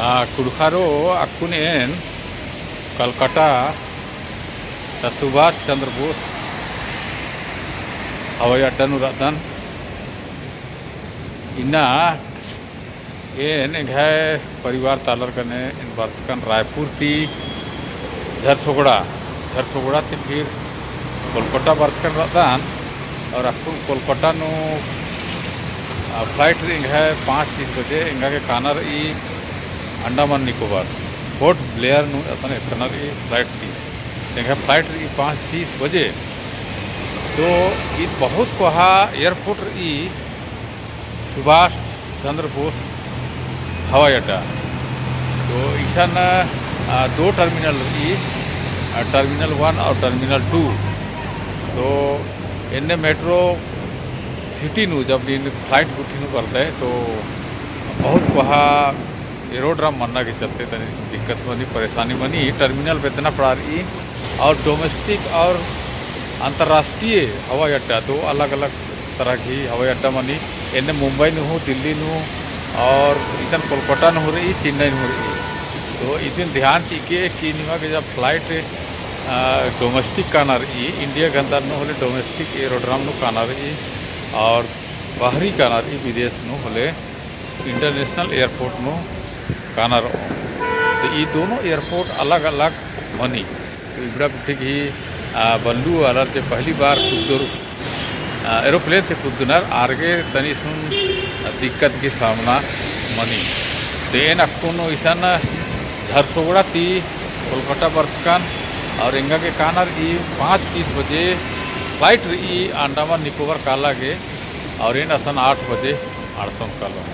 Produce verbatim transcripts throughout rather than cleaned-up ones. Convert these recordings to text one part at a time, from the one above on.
आ, कुँड़ुख़रो अक्कुन एन कलकत्ता ता सुभाष चंद्र बोस हवाई अड्डा नू रअदन। इन्ना एन एंग्है परिवार ता आलर गने एन बरचकन रायपुर ती झरसोगड़ा, झरसोगड़ा ती फिर कोलकाता बरचकन रअदन। और अक्कुन कोलकाता नू, आ, flight रई एंग्है पाँच तीस बजे, एंगा गे काना रई अंडमान निकोबार, पोर्ट ब्लेयर नू असन एथना रई flight ती। एंग्है flight रई पाँच तीस बजे। तो ईद बहुत कोहा airport रई, सुभाष चंद्र बोस हवाई अड्डा। तो इसन, आ, दो terminal रई, आ, terminal one और terminal two। तो एन्ने metro city नू जब नीन flight गुट्ठी नू बरदय तो बहुत कोहा aerodrome मन्ना के चलते तनी दिक्कत मनी, परेशानी मनी। Terminal बेतना पड़ा रई और domestic और अंतर्राष्ट्रीय हवाई अड्डा, दो अलग-अलग तरह की हवाई अड्डा मनी। एन्ने मुंबई नू हूँ, दिल्ली नू और इसन कोलकाता नू हूँ रई, चेन्नई नू हूँ रई। तो इदिन ध्यान चिके कि निमा गे जब flight, आ, domestic काना रई, India के अंदर नू होले domestic aerodrome नू काना रई और बाहरी काना रई, विदेश नू होले international airport नू काना रओ। तो ई दोनों airport अलग-अलग मनी। तो इबड़ा गुट्ठी गही, आ, बल्लू आलर जे पहली बार कुद्दोर, आ, aeroplane ती कुद्दनर आर गे तनी सुन दिक्कत गही सामना मनी। तो एन अक्कुन इसन झरसोगड़ा ती कोलकाता बरचकन और एंगा गे काना रई पाँच तीस बजे flight रई अंडमान निकोबार काला गे। और एन असन आठ बजे अंड़सम कालोन।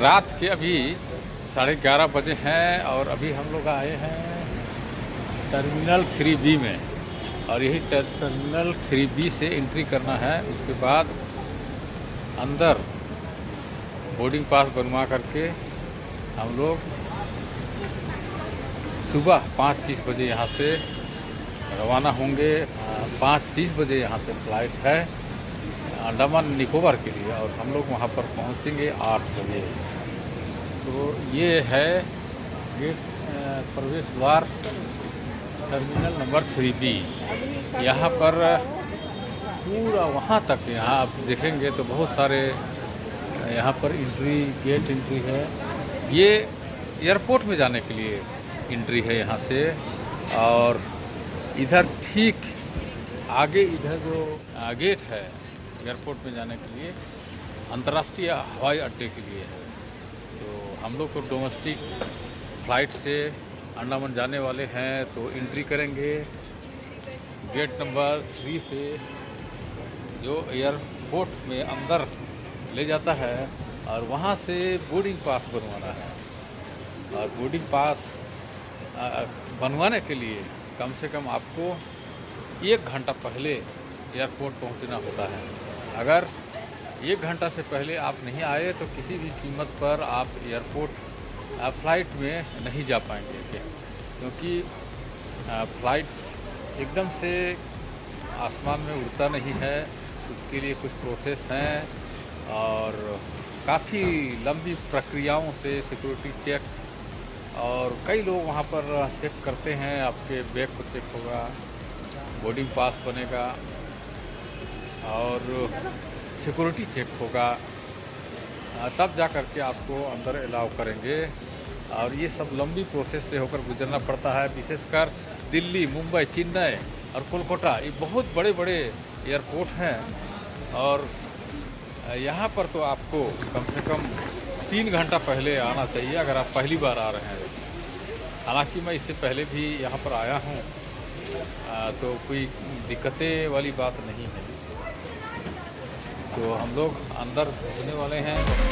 रात के अभी साढ़े ग्यारह बजे हैं और अभी हम लोग आए हैं टर्मिनल थ्री बी में, और यही टर-, टर्मिनल थ्री बी से एंट्री करना है। उसके बाद अंदर बोर्डिंग पास बनवा करके हम लोग सुबह पाँच तीस बजे यहाँ से रवाना होंगे। अ, पाँच तीस बजे यहाँ से फ्लाइट है अंडमान निकोबार के लिए और हम लोग वहाँ पर पहुँचेंगे आठ बजे। तो ये है गेट, अ, प्रवेश द्वार टर्मिनल नंबर थ्री बी। यहाँ पर पूरा वहाँ तक, यहाँ आप देखेंगे तो बहुत सारे यहाँ पर एंट्री, गेट एंट्री है। ये एयरपोर्ट में जाने के लिए एंट्री है यहाँ से। और इधर ठीक आगे इधर जो, आ, गेट है एयरपोर्ट में जाने के लिए, अंतर्राष्ट्रीय हवाई अड्डे के लिए है। तो हम लोग तो डोमेस्टिक फ्लाइट से अंडमान जाने वाले हैं, तो एंट्री करेंगे गेट नंबर थ्री से, जो एयरपोर्ट में अंदर ले जाता है, और वहाँ से बोर्डिंग पास बनवाना है। और बोर्डिंग पास, अ, बनवाने के लिए कम से कम आपको एक घंटा पहले एयरपोर्ट पहुंचना होता है। अगर एक घंटा से पहले आप नहीं आए तो किसी भी कीमत पर आप एयरपोर्ट, अ, फ्लाइट में नहीं जा पाएंगे, क्योंकि, अ, फ्लाइट एकदम से आसमान में उड़ता नहीं है, उसके लिए कुछ प्रोसेस हैं और काफ़ी लंबी प्रक्रियाओं से सिक्योरिटी चेक और कई लोग वहाँ पर चेक करते हैं, आपके बैग को चेक होगा, बोर्डिंग पास बनेगा और सिक्योरिटी चेक होगा, अ, तब जा कर के आपको अंदर अलाउ करेंगे। और ये सब लंबी प्रोसेस से होकर गुजरना पड़ता है, विशेषकर दिल्ली, मुंबई, चेन्नई और कोलकाता, ये बहुत बड़े-बड़े एयरपोर्ट हैं और यहाँ पर तो आपको कम से कम तीन घंटा पहले आना चाहिए, अगर आप पहली बार आ रहे हैं। हालांकि मैं इससे पहले भी यहाँ पर आया हूँ, आ, तो कोई दिक्कतें वाली बात नहीं है। तो हम लोग अंदर घुसने वाले हैं।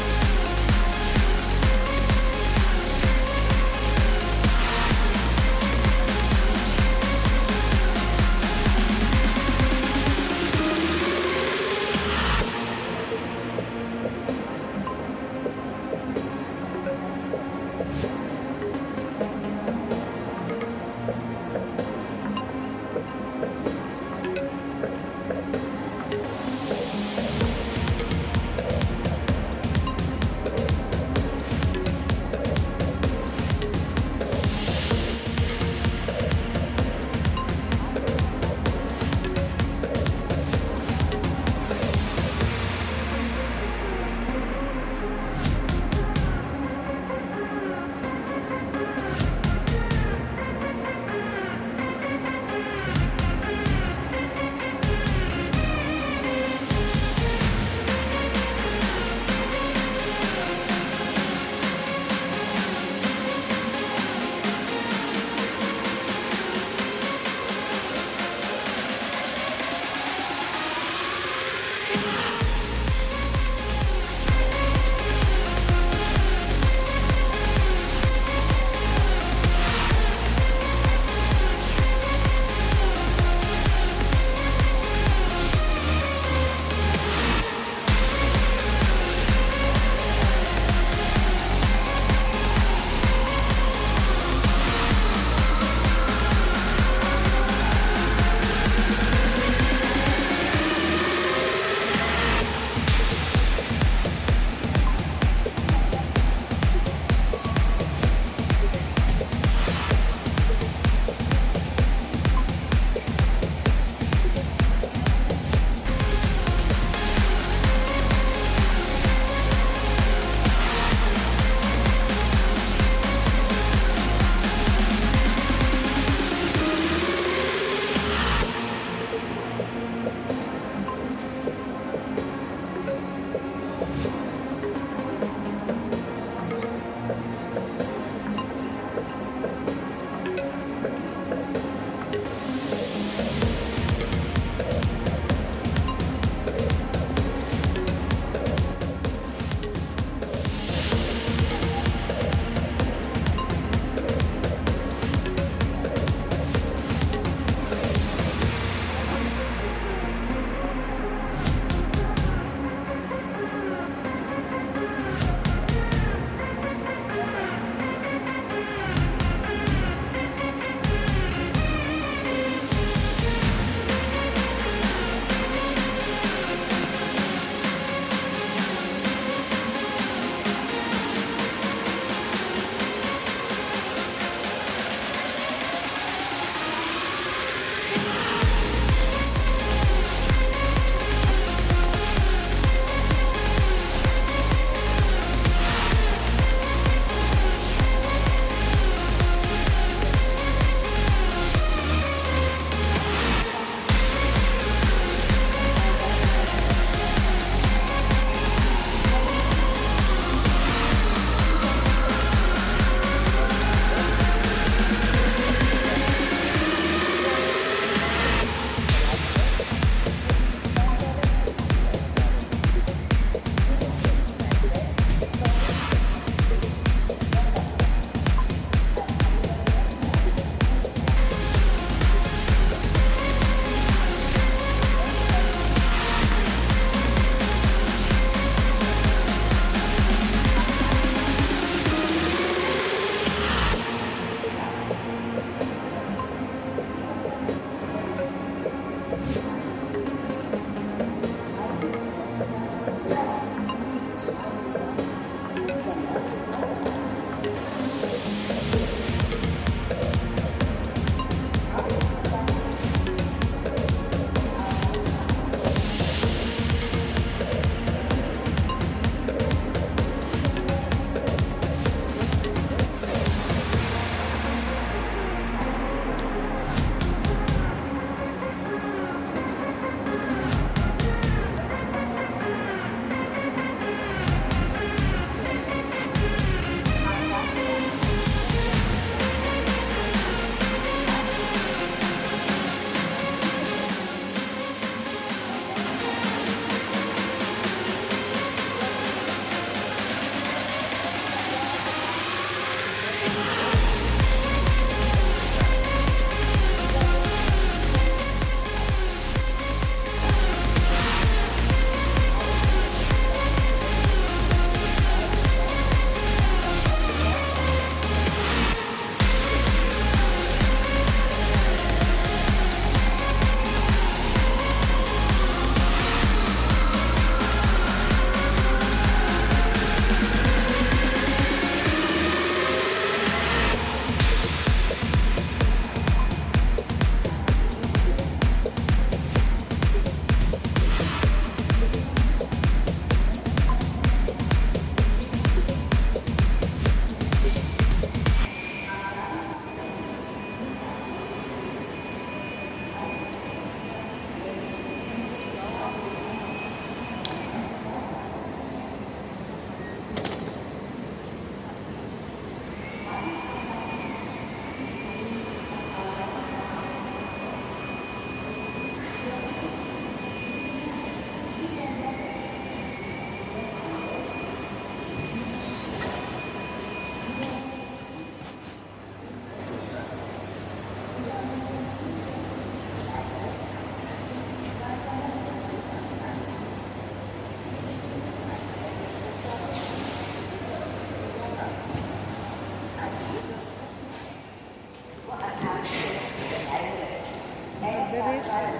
उन्होंने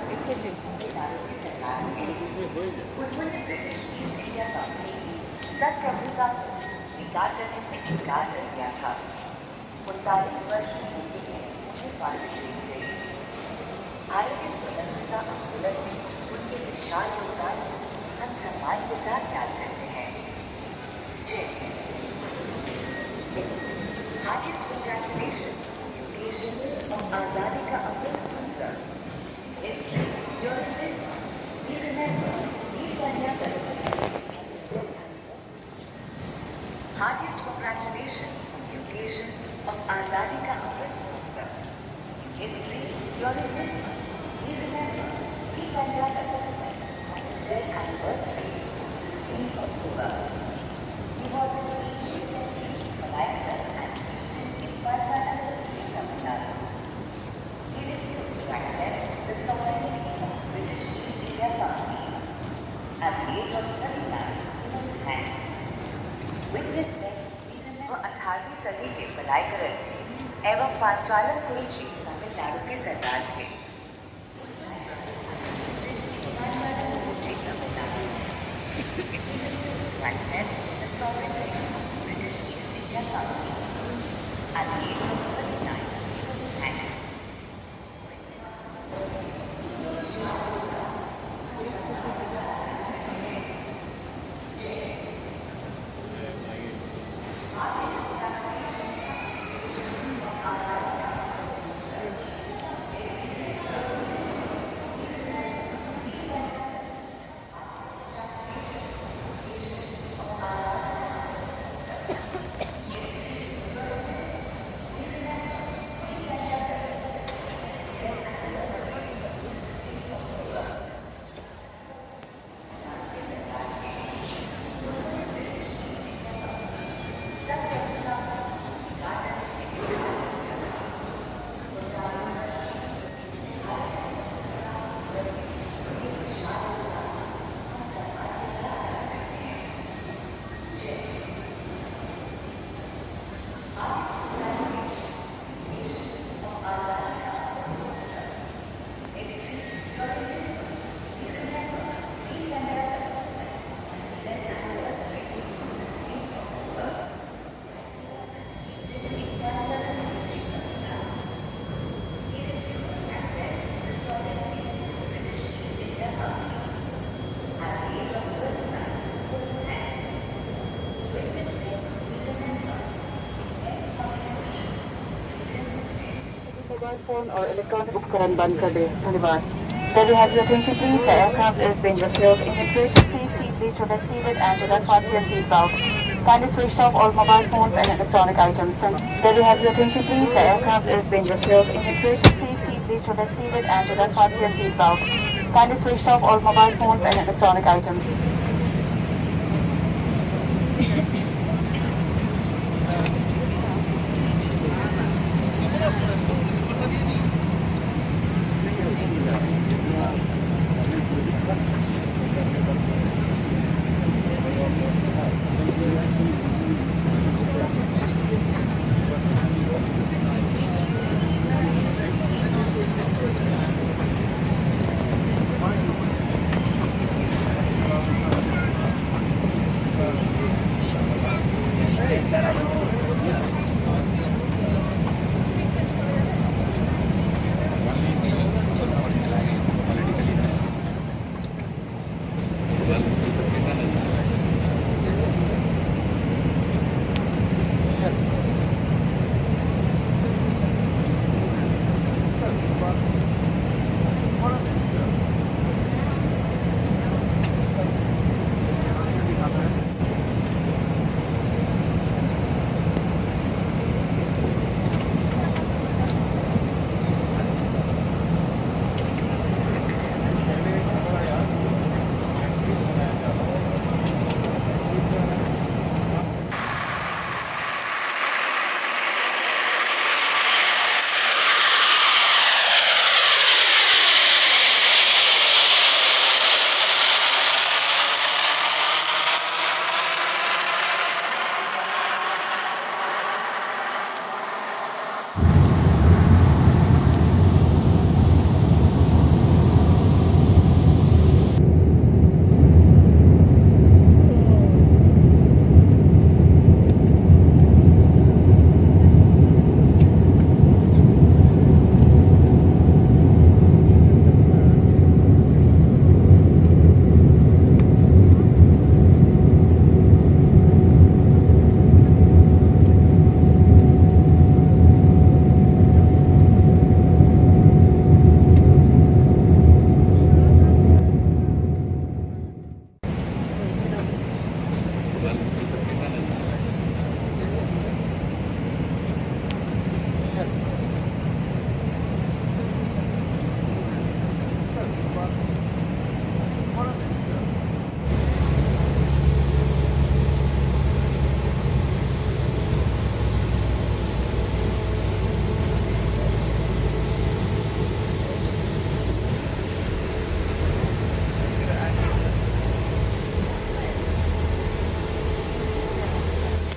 ब्रिटिश ईस्ट इंडिया कंपनी की संप्रभुता को स्वीकार करने से इनकार कर दिया था। उनतालीस वर्ष की उम्र में उन्हें फांसी दी गई। भारतीय स्वतंत्रता आंदोलन में उनके विशाल योगदान को हम सम्मान के साथ याद करते हैं। जय हिंद। Heartiest congratulations on the occasion of आज़ादी का अमृत महोत्सव। History during this month, we remember Veer Kandiah Kathakali. Heartiest congratulations on the occasion of आज़ादी का अमृत महोत्सव। History during this month, we remember Veer Kandiah Kathakali on the twelfth anniversary of the sixteenth October. He was the eightieth century Malayalam and chieftain in Panchala, Tamil Nadu. He refused to accept the sovereignty of British East India Company. At the age of thirty-nine, he was hanged. With this death, we remember अठारहवीं सदी के मलायकरन एवं पांचालम कुरुची तमिलनाडु के सरदार थे। पांचालम कुरुची तमिलनाडु। He refused to accept the sovereignty of British East India Company. At the age of thirty-nine, he was hanged. मोबाइल फोन और इलेक्ट्रॉनिक उपकरण बंद कर दें। धन्यवाद। Delhi High Court, please, the aircraft is being refueled. Immediately, please seat, please protect seated and do not fasten your seat belt. Kindly switch off all mobile phones and electronic items. Delhi High Court, please, the aircraft is being refueled. Immediately, please seat, please protect seated and do not fasten your seat belt. Kindly switch off all mobile phones and electronic items.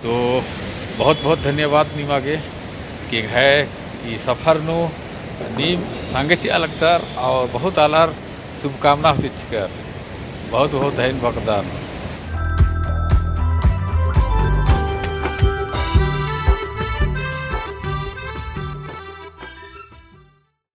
तो बहुत बहुत धन्यवाद निमा गे कि एंग्है ई सफर नू नीम संगे चिआ लगदर और बहुत आलर शुभकामना होची चिकर। बहुत बहुत धन्यवाद बअदन।